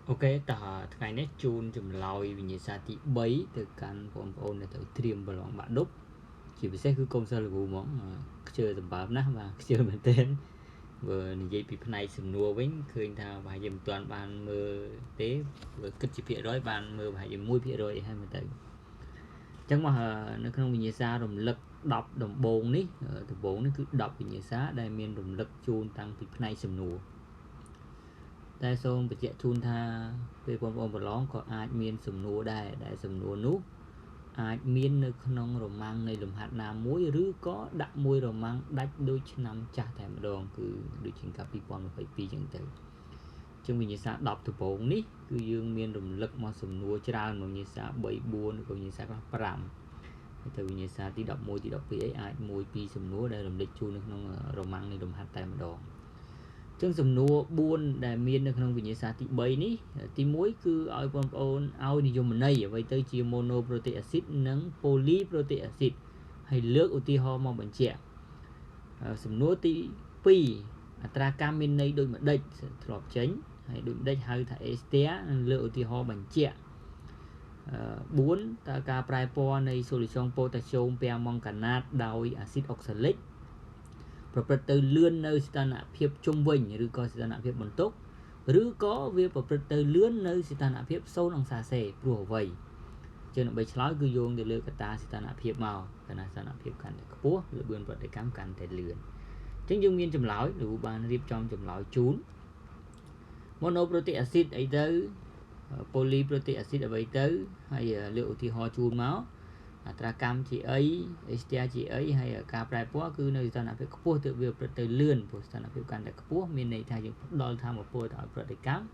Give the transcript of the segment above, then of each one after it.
OK តើថ្ងៃនេះជូនចម្លើយវិញ្ញាសាទី3ទៅកាន់បងប្អូនដែលត្រូវត្រៀមប្រឡងបាក់ឌុបជាពិសេសគឺកុំសិស្សលោកគ្រូហ្មងខ្ជិលសម្បើមណាស់បាទខ្ជិលមែនទែនបើនិយាយពីផ្នែកសំណួរវិញឃើញថាប្រហែលជាមិនទាន់បានមើលទេបើគិតជាភាគរយបានមើលប្រហែលជា1%អីហើយមើលទៅអញ្ចឹងមកនៅក្នុងវិញ្ញាសារំលឹក10ដំបូងនេះដំបូងនេះគឺ10វិញ្ញាសាដែលមានរំលឹកជូនតាំងពីផ្នែកសំណួរតែសូមបញ្ជាក់ជូនថាពេលបងប្អូនប្រឡងក៏អាចមានសំណួរដែរដែលសំណួរនោះអាចមាននៅក្នុងរមាំងនៃលំហាត់ណាមួយឬក៏ដាក់មួយរមាំងដាច់ដូចឆ្នាំចាស់តែម្ដងគឺដូចជាកាល2022ចឹងទៅជាងវិញ្ញាសា10ដំបូងនេះគឺយើងមានរំលឹកមកសំណួរច្រើនមកវិញ្ញាសា3 4ឬក៏វិញ្ញាសាខ្លះ5ហើយទៅវិញ្ញាសាទី11ទី12អីអាច1 2សំណួរដែលរំលេចជូននៅក្នុងរមាំងនៃលំហាត់តែម្ដងចឹងសំណួរ4ដែលមាននៅក្នុងវិញ្ញាសាទី3នេះទី1គឺឲ្យបងប្អូនឲ្យនិយមន័យអ្វីទៅជា monoprotic acid និង polyprotic acid ហើយលើកឧទាហរណ៍មកបញ្ជាក់សំណួរទី2អត្រាកម្មមានន័យដូចម្ដេចធ្លាប់ចេញហើយដូចម្ដេចហៅថា ester និងលើកឧទាហរណ៍បញ្ជាក់4តើការប្រែពណ៌នៃ solution potassium permanganate ដោយអាស៊ីតអុកសាលិកប្រព្រឹត្តទៅលឿននៅស្ថានភាពជុំវិញឬក៏ស្ថានភាពបន្ទុកឬក៏វាប្រព្រឹត្តទៅលឿននៅស្ថានភាព0អង្សាសេព្រោះអ្វីជាងដើម្បីឆ្លើយគឺយោងទៅលើកត្តាស្ថានភាពមកកាលណាស្ថានភាពកាន់តែខ្ពស់ល្បឿនប្រតិកម្មកាន់តែលឿនអញ្ចឹងយើងមានចម្លើយលោកបានរៀបចំចម្លើយជូន monoprotic acid អីទៅ polyprotic acid អ្វីទៅហើយលើកឧទាហរណ៍ជូនមកអត្រាកម្មជាអី ester ជាអីហើយការប្រែពណ៌គឺនៅស្ថានភាពខ្ពស់ទើបវាប្រព្រឹត្តទៅលឿនព្រោះស្ថានភាពកាន់តែខ្ពស់មានន័យថាយើងផ្ដល់ធម៌ពលទៅឲ្យប្រតិកម្ម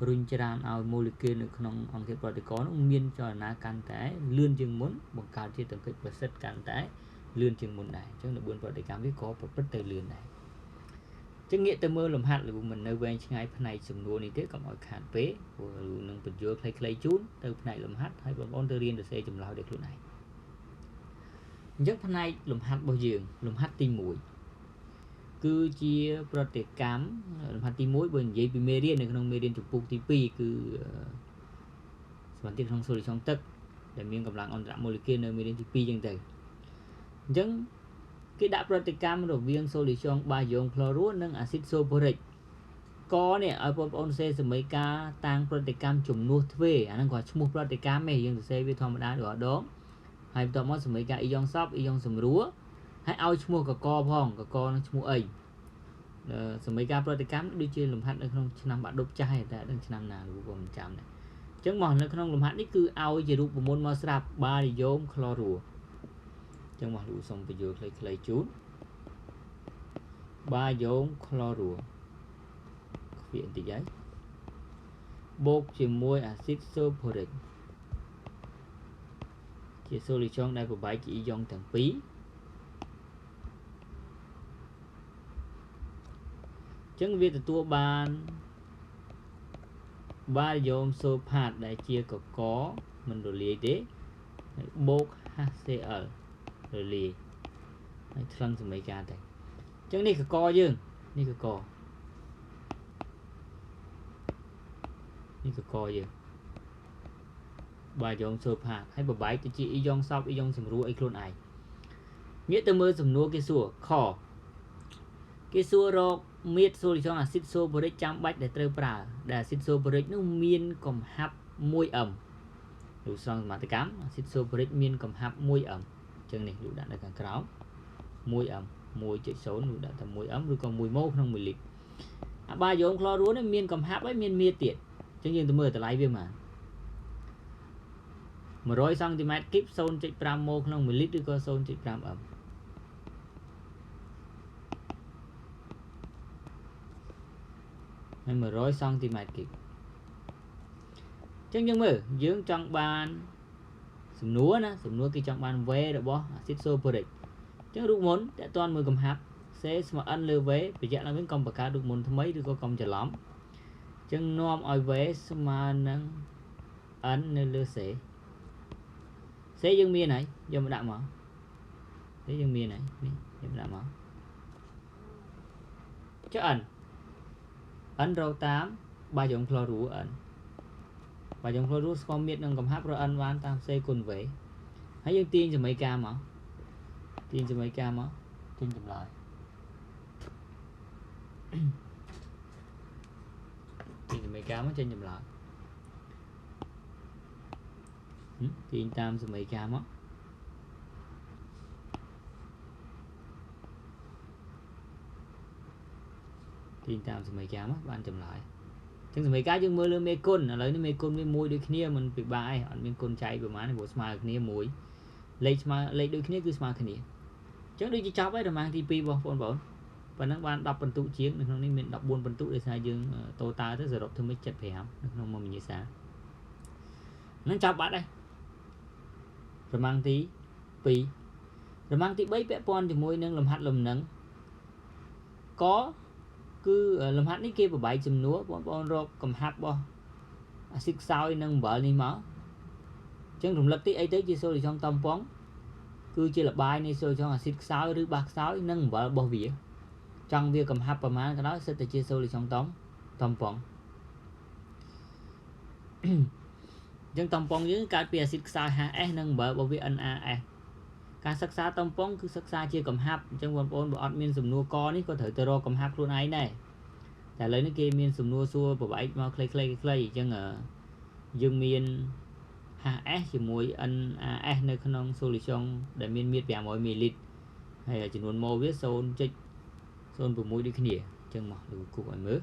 រុញច្រានឲ្យម៉ូលេគុលនៅក្នុងអង្គធាតុប្រតិករនោះមានចលនាកាន់តែលឿនជាងមុនបង្កើតជាទង្គិចប្រសិទ្ធកាន់តែលឿនជាងមុនដែរអញ្ចឹងល្បឿនប្រតិកម្មវាក៏ប្រព្រឹត្តទៅលឿនដែរចឹងងាកទៅមើលលំហាត់លោកមិននៅវែងឆ្ងាយផ្នែកសំណួរនេះទេកុំឲ្យខាតពេលព្រោះលោកនឹងបញ្យល់ខ្លីៗជូនទៅផ្នែកលំហាត់ហើយបងប្អូនទៅរៀនសរសេរចម្លើយដោយខ្លួនឯងអញ្ចឹងផ្នែកលំហាត់របស់យើងលំហាត់ទី1គឺជាប្រតិកម្មលំហាត់ទី1បើនិយាយពីមេរៀននៅក្នុងមេរៀនជំពូកទី2គឺសមាធិក្នុង solution ទឹកដែលមានកម្លាំងអន្តរម៉ូលេគុលនៅមេរៀនទី2អញ្ចឹងទៅអញ្ចឹងគេដាក់ប្រតិកម្មរវាង solution បាយ៉ុងក្លរូនិងអាស៊ីតសូហ្វូរិកកនេះឲ្យបងប្អូនសេសមីការតាំងប្រតិកម្មជំនួសទ្វេអាហ្នឹងគាត់ឈ្មោះប្រតិកម្មឯងយើងសរសេរវាធម្មតារាល់ដងហើយបន្ទាប់មកសមីការអ៊ីយ៉ុងសពអ៊ីយ៉ុងសម្រួលហើយឲ្យឈ្មោះកកផងកកនឹងឈ្មោះអីសមីការប្រតិកម្មដូចជាលំហាត់នៅក្នុងឆ្នាំបាក់ឌុបចាស់ឯតែដឹងឆ្នាំណាលោកក៏មិនចាំដែរអញ្ចឹងមកនៅក្នុងលំហាត់នេះគឺឲ្យជារូបមន្តមកស្រាប់បារីយ៉ូមក្លរូអញ្ចឹងមកលោកសូមបញ្យល់ខ្លីៗជូនបាយ៉ូមក្លរូខ្វៀកបន្តិចហើយបូកជាមួយអាស៊ីតសូហ្វូរិកជា solution ដែលប្របែកជាអ៊ីយ៉ុងទាំងពីរចឹងវាទទួលបានបាយ៉ូមសូផាតដែលជាកកមិនរលាយទេហើយបូក HCl រលាយហើយថ្លឹងសមីការទៅចឹងនេះកកយើងនេះកកនេះកកយើងបាយ៉ុងសូផាតហើយបបែកទៅជាអ៊ីយ៉ុងសពអ៊ីយ៉ុងសម្រួលអីខ្លួនឯងងាកទៅមើលសំណួរគេសួរខគេសួររកមៀត solution អាស៊ីតសូហ្វូរិកចាំបាច់ដែលត្រូវប្រើដែលអាស៊ីតសូហ្វូរិកនោះមានកំហាប់ 1M លោកស្រង់សមត្ថកម្មអាស៊ីតសូហ្វូរិកមានកំហាប់ 1M អញ្ចឹងនេះលោកដាក់នៅខាងក្រោម 1M 1.0លោកដាក់តែ 1M ឬក៏1ម៉ូក្នុង1លីត្រអាបាយ៉ូមក្លរូនេះមានកំហាប់ហើយមានមៀតទៀតអញ្ចឹងយើងទៅមើលតម្លៃវាមក100សង់ទីម៉ែត្រគីប 0.5 ម៉ូក្នុង1លីត្រឬក៏ 0.5 m ហើយ100សង់ទីម៉ែត្រគីបអញ្ចឹងយើងមើលយើងចង់បានសំណួរណាសំណួរគេចង់បាន V របស់អាស៊ីតសូហ្វូរិកអញ្ចឹងរូបមន្តតកតនមួយកំហាប់ C ស្មើ N លើ V បញ្ជាក់ឡើងវិញកុំបង្កើតរូបមន្តថ្មីឬក៏កុំច្រឡំអញ្ចឹងនាំឲ្យ V ស្មើនឹង N នៅលើ C C យើងមានហើយយកមកដាក់មកនេះយើងមានហើយនេះយកមកដាក់មកចុះ N N រកតាមបាយ៉ុងក្លរូ N បើយើងផ្លូវរស់ស្គាល់មៀតនិងកំហាប់រក n បានតាម C គុណ V ហើយយើងទាញសមីការមកទាញសមីការមកទាញចម្លើយទាញសមីការមកចេញចម្លើយទាញតាមសមីការមកទាញតាមសមីការមកបានចម្លើយចឹងសមីការយើងមើលលើមេគុណឥឡូវនេះមេគុណវាមួយដូចគ្នាមិនពិបាកអីអត់មានគុណចែកប្រហែលទេព្រោះស្មើគ្នាមួយលេខស្មើលេខដូចគ្នាគឺស្មើគ្នាចឹងដូចជាចប់ហើយរមាំងទី2បងប្អូនបងប៉ុណ្ណឹងបាន10ពិន្ទុជាងនៅក្នុងនេះមាន14ពិន្ទុដោយសារយើងតូតាល់ទៅសរុបធ្វើម៉េច75នៅក្នុងមួយវិញ្ញាសាហ្នឹងចប់បាត់ហើយរមាំងទី2រមាំងទី3ពាក់ព័ន្ធជាមួយនឹងលំហាត់លំនឹងកគឺលំហាត់នេះគេបបែកចំនួនបងប្អូនរកកំហាប់របស់អាស៊ីតខ្សោយនិងអំបិលនេះមកអញ្ចឹងរំលឹកទីអីទៅជាសូលីយ៉ុងតំប៉ុងគឺជាលបាយនៃសូលីយ៉ុងអាស៊ីតខ្សោយឬបាសខ្សោយនិងអំបិលរបស់វាចង់វាកំហាប់ប្រមាណក៏ដោយសិតតែជាសូលីយ៉ុងតំប៉ុងអញ្ចឹងតំប៉ុងយើងកើតពីអាស៊ីតខ្សោយ HS និងអំបិលរបស់វា NaS ការសិក្សាតំប៉ុងគឺសិក្សាជាកំហាប់អញ្ចឹងបងប្អូនបើអត់មានសំណួរកនេះក៏ត្រូវទៅរកកំហាប់ខ្លួនឯងដែរតែឥឡូវនេះគេមានសំណួរសួរបបែកមកខ្លីៗខ្លីអញ្ចឹងយើងមាន HS ជាមួយ NaS នៅក្នុង solution ដែលមានមៀត500មីលីលីត្រហើយចំនួនម៉ូលវា0.06ដូចគ្នាអញ្ចឹងមកលោកគូឲ្យមើល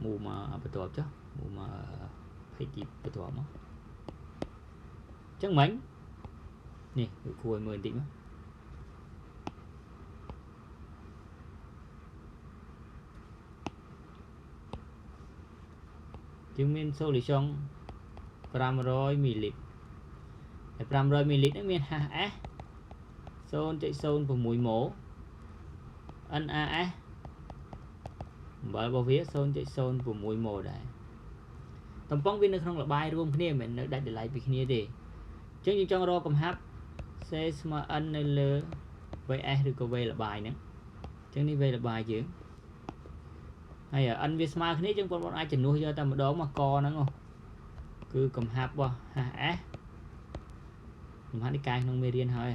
មូមកបន្ទាប់ចុះមូមក page ទីបន្ទាប់មកអញ្ចឹងមិញនេះលោកគូឲ្យមើលបន្តិចមកយើងមាន solution 500មីលីលីត្រហើយ500មីលីលីត្រនេះមាន HS 0.06ម៉ូ NaS អំបិលរបស់វា0.06ម៉ូដែរតំប៉ុងវានៅក្នុងលបាយរួមគ្នាមិននៅដាច់ដライពីគ្នាទេអញ្ចឹងយើងចង់រកកំហាប់ C ស្មើ N នៅលើ VS ឬក៏ V លបាយហ្នឹងអញ្ចឹងនេះ V លបាយយើងហើយ N វាស្មើគ្នាយើងបងប្អូនអាចជំនួសយកតែម្ដងមកកហ្នឹងគឺកំហាប់របស់ HS កំហាប់នេះកាយក្នុងមេរៀនហើយ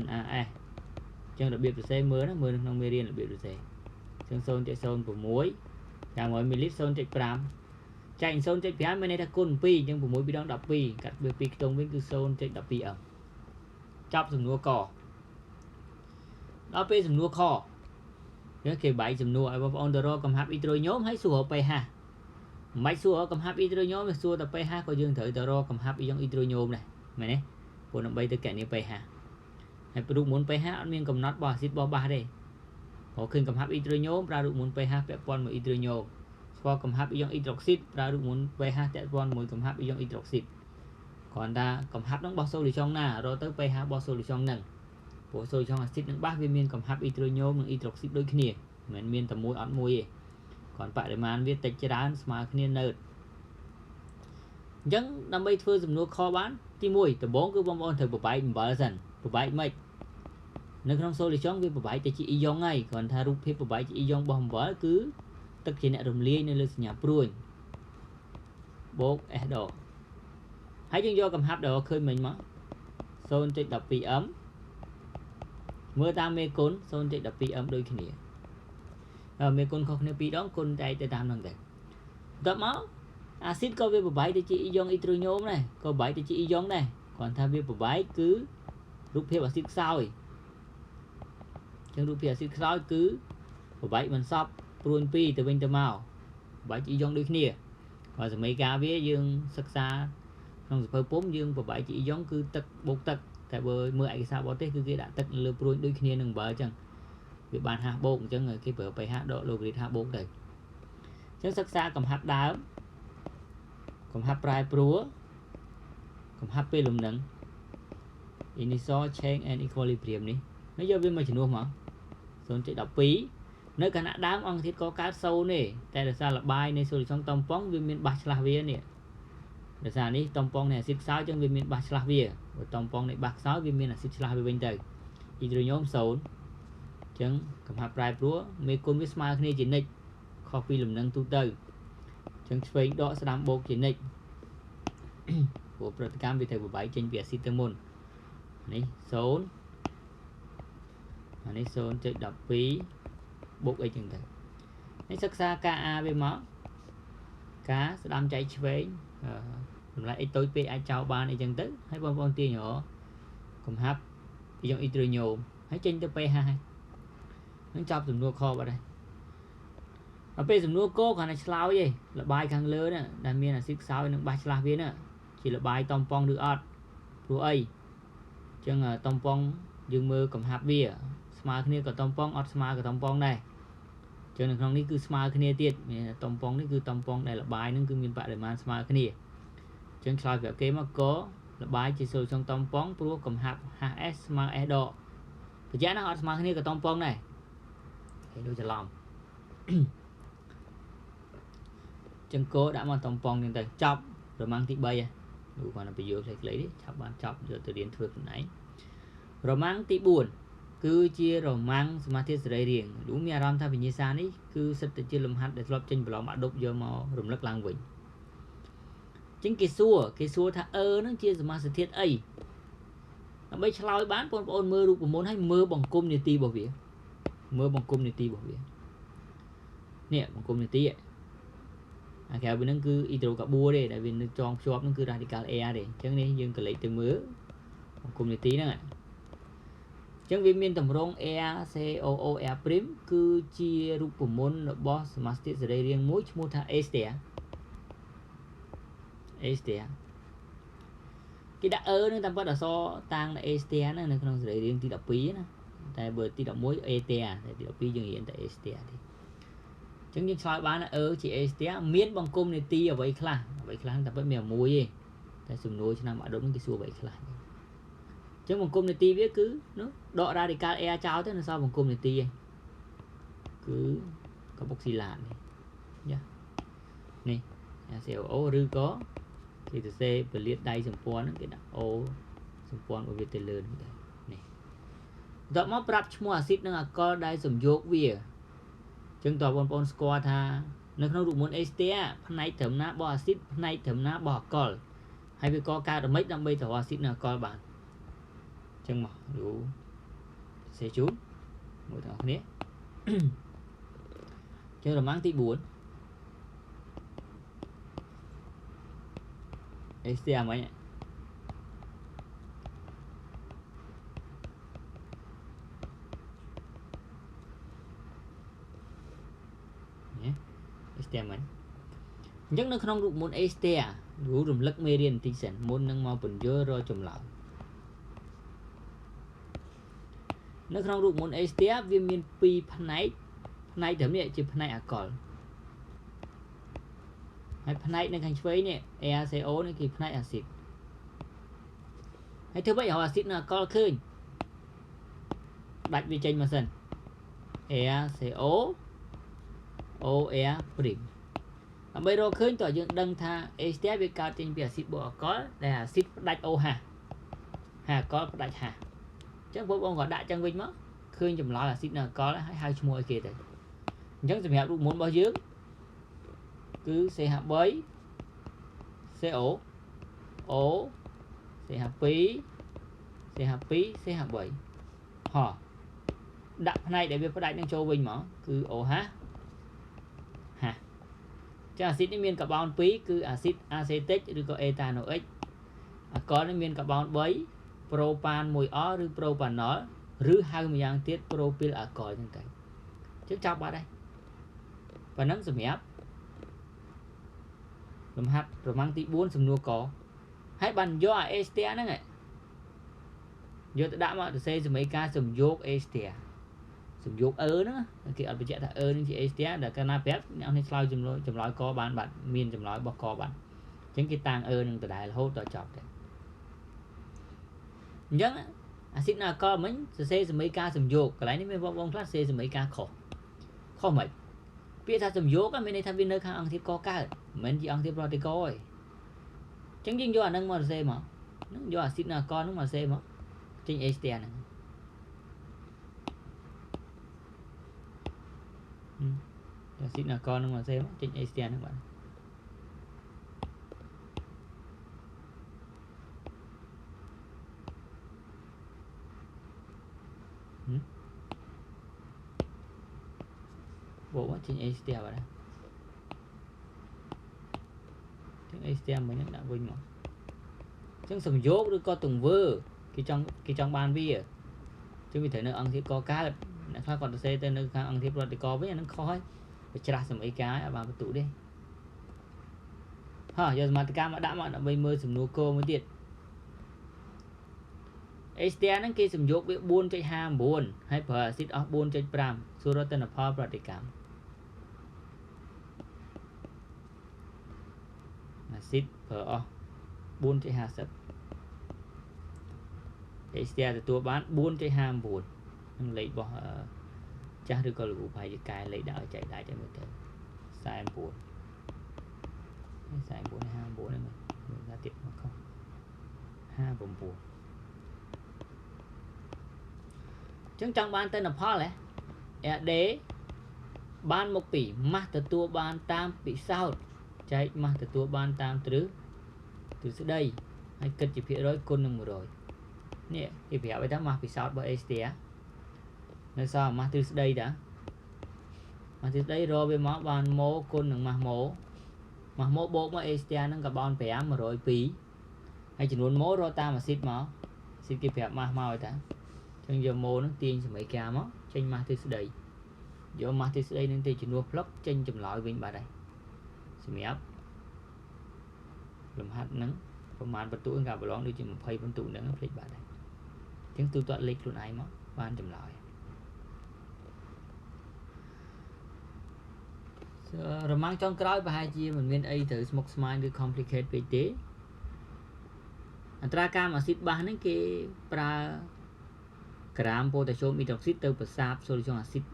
NaS អញ្ចឹងរបៀបសរសេរមើលណាមើលនៅក្នុងមេរៀនរបៀបសរសេរអញ្ចឹង0.06 500មីលីលីត្រ0.5ចែក0.5មានន័យថាគុណ2អញ្ចឹង6 2ដង12កាត់វា2ខ្ទង់វិញគឺ 0.12m ចប់សំណួរកដល់ពេលសំណួរខគេបែកសំណួរឲ្យបងប្អូនទៅរកកំហាប់អ៊ីត្រូញ៉ូមហើយសួរ pH មិនសួរកំហាប់អ៊ីត្រូញ៉ូមសួរតែ pH ក៏យើងត្រូវទៅរកកំហាប់អ៊ីយ៉ុងអ៊ីត្រូញ៉ូមដែរមែនទេព្រោះដើម្បីទៅកណនី pH ហើយរូបមន្ត pH អត់មានកំណត់របស់អាស៊ីតរបស់បាសទេព្រោះឃើញកំហាប់អ៊ីត្រូញ៉ូមប្រើរូបមន្ត pH ពាក់ព័ន្ធមួយអ៊ីត្រូញ៉ូមស្គាល់កំហាប់អ៊ីយ៉ុងអ៊ីត្រូស៊ីតប្រើរូបមន្ត pH ពាក់ព័ន្ធមួយកំហាប់អ៊ីយ៉ុងអ៊ីត្រូស៊ីតគ្រាន់តែកំហាប់ហ្នឹងបោះ solution ណារកទៅ pH បោះ solution ហ្នឹងព្រោះ solution អាស៊ីតនិងបាសវាមានកំហាប់អ៊ីត្រូញ៉ូមនិងអ៊ីត្រូស៊ីតដូចគ្នាមិនមានតែមួយអត់មួយទេគ្រាន់បរិមាណវាតិចច្រើនស្មើគ្នានៅអញ្ចឹងដើម្បីធ្វើសំណួរខបានទី1ដំបូងគឺបងប្អូនត្រូវបបែកអំបិលសិនបបែកម៉េចនៅក្នុង solution វាបបែកទៅជាអ៊ីយ៉ុងហើយគ្រាន់ថារូបភាពបបែកជាអ៊ីយ៉ុងរបស់អំបិលគឺទឹកជាអ្នករំលាយនៅលើសញ្ញាព្រួញបូក S ដកហើយយើងយកកំហាប់ដែលឃើញមិញមក 0.12m មើលតាមមេគុណ 0.12m ដូចគ្នាមេគុណខុសគ្នា2ដងគុណតែទៅតាមហ្នឹងដែរបន្ទាប់មកអាស៊ីតក៏វាបបែកទៅជាអ៊ីយ៉ុងអ៊ីត្រូញ៉ូមដែរក៏បបែកទៅជាអ៊ីយ៉ុងដែរគ្រាន់ថាវាបបែកគឺរូបភាពអាស៊ីតខ្សោយអញ្ចឹងរូបភាពអាស៊ីតខ្សោយគឺបបែកមិនសពព្រួញ2ទៅវិញទៅមកបបែកជាអ៊ីយ៉ុងដូចគ្នាបើសមីការវាយើងសិក្សាក្នុងសភៅពុំយើងបបែកជាអ៊ីយ៉ុងគឺទឹកបូកទឹកតែបើមើលឯកសារបរទេសគឺគេដាក់ទឹកលើព្រួញដូចគ្នានឹងអំបិលអញ្ចឹងវាបាន H បូកអញ្ចឹងគេប្រើ pH ដកឡូការ៉ីត H បូកទៅអញ្ចឹងសិក្សាកំហាប់ដើមកំហាប់ប្រែប្រួលកំហាប់ពេលលំនឹង initial change and equilibrium នេះហើយយកវាមកជំនួសមក 0.12 នៅខណៈដើមអង្គធាតុកកើត0ទេតែដោយសារលបាយនៃ solution តំប៉ុងវាមានបាសឆ្លាស់វានេះដោយសារនេះតំប៉ុងនៃអាស៊ីតខ្សោយអញ្ចឹងវាមានបាសឆ្លាស់វាបើតំប៉ុងនៃបាសខ្សោយវាមានអាស៊ីតឆ្លាស់វាវិញទៅអ៊ីត្រូញ៉ូម0អញ្ចឹងកំហាប់ប្រែប្រួលមេគុណវាស្មើគ្នាជានិច្ចខុសពីលំនឹងទូទៅ ចឹងឆ្វេងដកស្ដាំបូកជានិច្ច ព្រោះប្រតិកម្មវាត្រូវបំបែកចេញពីអាស៊ីតទៅមុននេះ0អានេះ0.12បូកអីចឹងទៅនេះសិក្សាការ A វាមកការស្ដាំចែកឆ្វេងតម្លៃ x តូចពេកអាចចោលបានអីចឹងទៅហើយបងប្អូនទាញរកំហាប់អ៊ីយ៉ុងអ៊ីត្រូញ៉ូមហើយចេញទៅ pH ហើយនឹងចប់សំណួរខបាត់ហើយដល់ពេលសំណួរកគ្រាន់តែឆ្លើយឯងលបាយខាងលើនេះដែលមានអាស៊ីតខ្សោយនិងបាសឆ្លាស់វានេះជាលបាយតំប៉ងឬអត់ព្រោះអីចឹងតំប៉ងយើងមើលកំហាប់វាស្មើគ្នាក៏តំប៉ងអត់ស្មើក៏តំប៉ងដែរចឹងនៅក្នុងនេះគឺស្មើគ្នាទៀតមានតំប៉ងនេះគឺតំប៉ងដែលលបាយនឹងគឺមានបរិមាណស្មើគ្នាចឹងឆ្លើយប្រាប់គេមកកលបាយជាសូលចុងតំប៉ងព្រោះកំហាប់ HS ស្មើ S ដកបញ្ជាក់ណាអត់ស្មើគ្នាក៏តំប៉ងដែរគេដូចច្រឡំចឹងកដាក់មកតំប៉ងចឹងទៅចប់រមាំងទី3ហ៎លោកគាត់ទៅបញ្យល់ខ្លីៗនេះឆាប់បានចប់យកទៅរៀនធ្វើខ្លួនឯងរមាំងទី4គឺជារមាំងសមាធិសរីរាង្គលោកមានអារម្មណ៍ថាវិញ្ញាសានេះគឺសិតតែជាលំហាត់ដែលធ្លាប់ចេញប្រឡងបាក់ឌុបយកមករំលឹកឡើងវិញចឹងគេសួរថានឹងជាសមាសធាតុអីដើម្បីឆ្លើយបានបងប្អូនមើលរូបមន្តហើយមើលបង្គំនីតិរបស់វាមើលបង្គំនីតិរបស់វានេះបង្គំនីតិអាក្រៅពីហ្នឹងគឺអ៊ីដ្រូកាបួទេដែលវានៅចងភ្ជាប់ហ្នឹងគឺរ៉ាឌីកាល់ air ទេអញ្ចឹងនេះយើងក៏លេចទៅមើលបង្គំនីតិហ្នឹងអញ្ចឹងវាមានតម្រង air COO air' គឺជារូបមន្តរបស់សមាសធាតុសរីរាង្គមួយឈ្មោះថា ester ester គេដាក់នឹងតាមពិតអក្សរតាំង ester ហ្នឹងនៅក្នុងសរីរាង្គទី12ណាតែបើទី11 ester តែទី12យើងរៀនតែ ester ទេចឹងយើងឆ្លើយបានជា ester មានបង្គំនីតិអ្វីខ្លះតាមពិតមានមួយទេតែសំណួរឆ្នាំអដុំហ្នឹងគេសួរអ្វីខ្លះចឹងបង្គំនីតិវាគឺនោះដករ៉ាឌីកាល់ air ចោលទៅនៅសល់បង្គំនីតិឯងគឺកាបុកស៊ីឡាតនេះយ៉ានេះ COO ឬក៏គេសរសេរពលាតដៃសម្ព័ន្ធហ្នឹងគេដាក់ O សម្ព័ន្ធរបស់វាទៅលើហ្នឹងដែរនេះបន្ទាប់មកប្រាប់ឈ្មោះអាស៊ីតនិងអាល់កុលដែលសំយោគវាចឹងតើបងប្អូនស្គាល់ថានៅក្នុងរូបមន្ត ester ផ្នែកត្រឹមណារបស់អាស៊ីតផ្នែកត្រឹមណារបស់អាល់កុលហើយវាក៏កើតអ្មេចដើម្បីទៅរកអាស៊ីតនិងអាល់កុលបានចឹងមករូសេជូនមួយទាំងអស់គ្នាចឹងរមាំងទី4 ester មិញester មិញអញ្ចឹងនៅក្នុងរូបមន្ត ester រូបរំលឹកមេរៀនបន្តិចសិនមុននឹងមកពន្យល់រកចម្លើយនៅក្នុងរូបមន្ត ester វាមាន2ផ្នែកផ្នែកត្រឹមនេះជាផ្នែកអាល់កុលហើយផ្នែកនៅខាងឆ្វេងនេះ ACO នេះគឺផ្នែកអាស៊ីតហើយធ្វើម៉េចរកអាស៊ីតនៅអាល់កុលឃើញដាច់វាចេញមកសិន ACO OR' ដើម្បីរកឃើញតើយើងដឹងថា ester វាកើតចេញពីអាស៊ីតបូកអាល់កុលដែលអាស៊ីតផ្ដាច់ OH ហើយអាល់កុលផ្ដាច់ H អញ្ចឹងបងប្អូនក៏ដាក់ចឹងវិញមកឃើញចម្លើយអាស៊ីតនៅអាល់កុលហើយហៅឈ្មោះឲ្យគេទៅអញ្ចឹងសម្រាប់រូបមន្តរបស់យើងគឺ CH3 CO O CH2 CH2 CH3 ហោះដាក់ផ្នែកដែលវាផ្ដាច់នឹងចូលវិញមកគឺ OH ហ่ะចាអាស៊ីតនេះមានកាបូន2គឺអាស៊ីតអាសេទិកឬក៏អេតាណូអិកអាល់កុលនេះមានកាបូន3ប្រូប៉ាន 1អ ឬប្រូប៉ាណុលឬហៅម្យ៉ាងទៀតប្រូពីលអាល់កុលចឹងទៅចឹងចប់បាត់ហើយប៉ណ្ណឹងសម្រាប់លំហាត់ប្រមាណទី4សំណួរកហើយបានយកអា ester ហ្នឹងយកទៅដាក់មកសរសេរសមីការសំយោគ ester សំយោគហ្នឹងគេអត់បញ្ជាក់ថានឹងជា ester ដែលកាលណាប្រាប់អ្នកនេះឆ្លើយចម្លើយកបានបាត់មានចម្លើយរបស់កបានអញ្ចឹងគេតាំងនឹងដដែលរហូតដល់ចប់ទៅអញ្ចឹងអាស៊ីតនិងអាល់កុលមិញសរសេរសមីការសំយោគកន្លែងនេះមានបងប្អូនខ្លះសរសេរសមីការខុសមិនពាក្យថាសំយោគមានន័យថាវានៅខាងអង្គធាតុកកើតមិនមែនជាអង្គធាតុប្រតិករទេអញ្ចឹងយើងយកអានឹងមកសរសេរមកនឹងយកអាស៊ីតនិងអាល់កុលនឹងមកសរសេរមកចេញ ester ហ្នឹងអាស៊ីតនិងអាល់កុលនឹងមកសរសេរមកចេញ ester ហ្នឹងបាទ បូកមកចេញអេស្ទែបាទចឹងអេស្ទែមិញហ្នឹងដាក់វិញមកចឹងសំយោគឬក៏ទង្វើគេចង់បានវាចឹងវាត្រូវនៅអង្គធាតុកកើតអ្នកខ្លះគាត់សរសេរទៅនៅខាងអង្គធាតុប្រតិករវិញអាហ្នឹងខុសហើយវាច្រាស់សម័យកាលអត់បានបន្ទុទេហោះយកសមត្ថកម្មមកដាក់មកដើម្បីមើលសំណួរគោមួយទៀតអេស្ទែហ្នឹងគេសំយោគវា 4.59 ហើយប្រើអាស៊ីតអស់ 4.5 សួររតនផលប្រតិកម្មអាស៊ីតប្រើអស់ 4.50 អេស្ទែទទួលបាន 4.59 នឹងលេខរបស់ចាស់ឬក៏លោកគ្រូប្រហែលជាកែលេខដាក់ឲ្យចែកដៃតែមើលទៅ49 49 59ហ្នឹងមើលថាទៀតមកខុស59ចឹងចង់បានទិន្នផលហ៎ RD បានមកពីម៉ាស់ទទួលបានតាមពិសោធន៍ចែកម៉ាស់ទទួលបានតាមទ្រឹស្ដីហើយគិតជាភាគរយគុណនឹង100នេះគេប្រាប់ឲ្យថាម៉ាស់ពិសោធន៍របស់ STR នៅសល់ម៉ាស់ទ្រឹស្ដីតាម៉ាស់ទ្រឹស្ដីរកវាមកបានម៉ូគុណនឹងម៉ាស់ម៉ូម៉ាស់ម៉ូបូកមក STR ហ្នឹងក៏បោន5 102ហើយចំនួនម៉ូរកតាមអាស៊ីតមកអាស៊ីតគេប្រាប់ម៉ាស់មកឲ្យតាចឹងយកម៉ូហ្នឹងទាញសមីការមកចេញម៉ាស់ទ្រឹស្ដីយកម៉ាស់ទ្រឹស្ដីនឹងទៅជំនួសផ្លុកចេញចម្លើយវិញបាត់ហើយសម្រាប់លំហាត់ហ្នឹងប្រមាណបន្ទុកកាលប្រឡងដូចជា20បន្ទុកហ្នឹងភ្លេចបាត់ហើយចឹងទូទាត់លេខខ្លួនឯងមកបានចម្លើយរមាំងចុងក្រោយប្រហែលជាមិនមានអីត្រូវស្មុគស្មាញឬ complicate ពេកទេអត្រាកម្មអាស៊ីតបាសហ្នឹងគេប្រើក្រាមប៉ូតាស្យូមអ៊ីដ្រុកស៊ីតទៅប្រសាប solution អាស៊ីត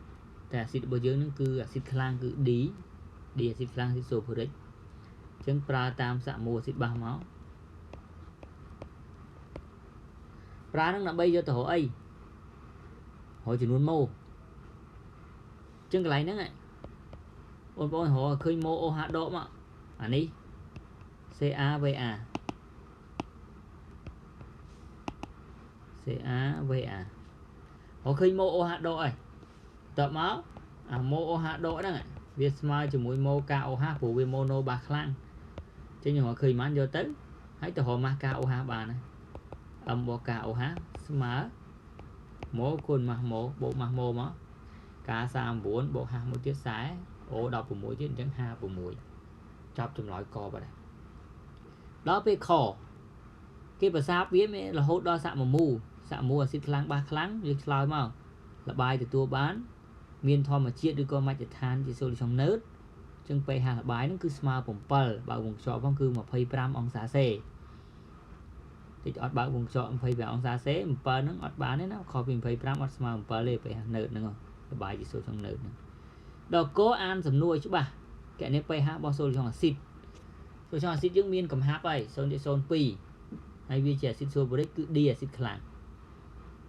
តែអាស៊ីតរបស់យើងហ្នឹងគឺអាស៊ីតខ្លាំងគឺ D D អាស៊ីតខ្លាំងអាស៊ីតសូហ្វូរិកអញ្ចឹងប្រើតាមសាក់មូអាស៊ីតបាសមកប្រើហ្នឹងដើម្បីយកទៅរកអីរកចំនួនម៉ូអញ្ចឹងកន្លែងហ្នឹងបងប្អូនរកឃើញម៉ូ OH ដកមកអានេះ CaVA CaVA រកឃើញម៉ូ OH ដកហើយតបមកអាម៉ូ OH ដកហ្នឹងវាស្មើជាមួយម៉ូ KOH ព្រោះវាម៉ូណូបាសខ្លាំងចឹងយើងរកឃើញប៉ុន្មានយកទៅហើយទៅរកម៉ាស់ KOH បានហើយ M បូក KOH ស្មើម៉ូគុណម៉ាស់ម៉ូបូកម៉ាស់ម៉ូមក K39 បូក H មួយទៀត40 O 16ទៀតអញ្ចឹង56ចប់ចម្លើយកបាត់ហើយដល់ពេលខគេប្រសាបវាមានរហូតដល់សាក់មូសាក់មូអាស៊ីតខ្លាំងបាសខ្លាំងយើងឆ្លើយមកលបាយទទួលបានមានធម្មជាតិឬក៏មជ្ឈដ្ឋានជា solution នឺតចឹង pH លបាយហ្នឹងគឺស្មើ7បើកវងខ្យល់ផងគឺ25អង្សាសេតិចអត់បើកវងខ្យល់25អង្សាសេ7ហ្នឹងអត់បានទេណាខុសពី25អត់ស្មើ7ទេ pH នឺតហ្នឹងលបាយជា solution នឺតហ្នឹងដល់កអានសំណួរឲ្យច្បាស់កណនេះ pH របស់ solution អាស៊ីត solution អាស៊ីតយើងមានកំហាប់ហើយ0.02ហើយវាជាអាស៊ីតសូហ្វូរិកគឺ D អាស៊ីតខ្លាំង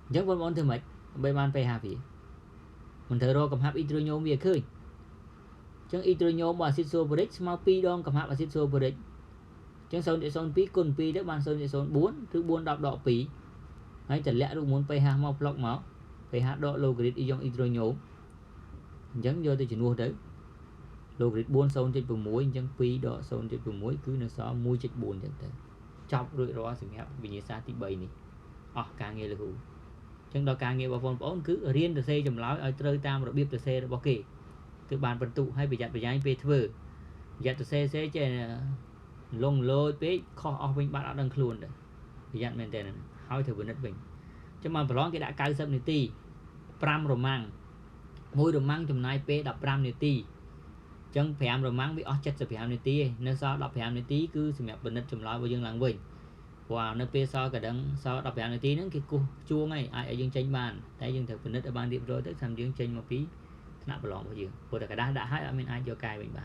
អញ្ចឹងបងប្អូនធ្វើម៉េចដើម្បីបាន pH វាមិនត្រូវរកកំហាប់អ៊ីត្រូញ៉ូមវាឃើញអញ្ចឹងអ៊ីត្រូញ៉ូមរបស់អាស៊ីតសូហ្វូរិកស្មើ2ដងកំហាប់អាស៊ីតសូហ្វូរិកអញ្ចឹង0.02គុណ2ទៅបាន0.04ឬ4 10ដក2ហើយតម្លាក់រូបមន្ត pH មកប្លុកមក pH ដកឡូហ្គារីតអ៊ីយ៉ុងអ៊ីត្រូញ៉ូមអញ្ចឹងយកទៅជំនួសទៅឡូហ្គារីត4 0.6អញ្ចឹង2ដក0.6គឺនៅសល់1.4អញ្ចឹងទៅចប់រួចរាល់សម្រាប់វិញ្ញាសាទី3នេះអស់ការងារលោកគ្រូចឹងដល់ការងាររបស់បងប្អូនគឺរៀនសរសេរចម្លើយឲ្យត្រូវតាមរបៀបសរសេររបស់គេគឺបានបន្ទុកឲ្យប្រយ័ត្នប្រយែងពេលធ្វើប្រយ័ត្នសរសេរសេចេះលងលោចពេកខុសអស់វិញបាត់អត់ដឹងខ្លួនទៅប្រយ័ត្នមែនតើហើយត្រូវពិនិត្យវិញចឹងបានប្រឡងគេដាក់90នាទី5រម៉ាំងមួយរម៉ាំងចំណាយពេល15នាទីចឹង5រម៉ាំងវាអស់75នាទីឯងនៅសល់15នាទីគឺសម្រាប់ពិនិត្យចម្លើយរបស់យើងឡើងវិញព្រោះនៅពេលសល់កដឹងសល់15នាទីហ្នឹងគេគោះជួងហើយអាចឲ្យយើងចេញបានតែយើងត្រូវពិនិត្យឲ្យបានរៀបរយទៅតាមយើងចេញមកពីថ្នាក់ប្រឡងរបស់យើងព្រោះតែกระดาษដាក់ឲ្យអត់មានអាចយកកែវិញបាន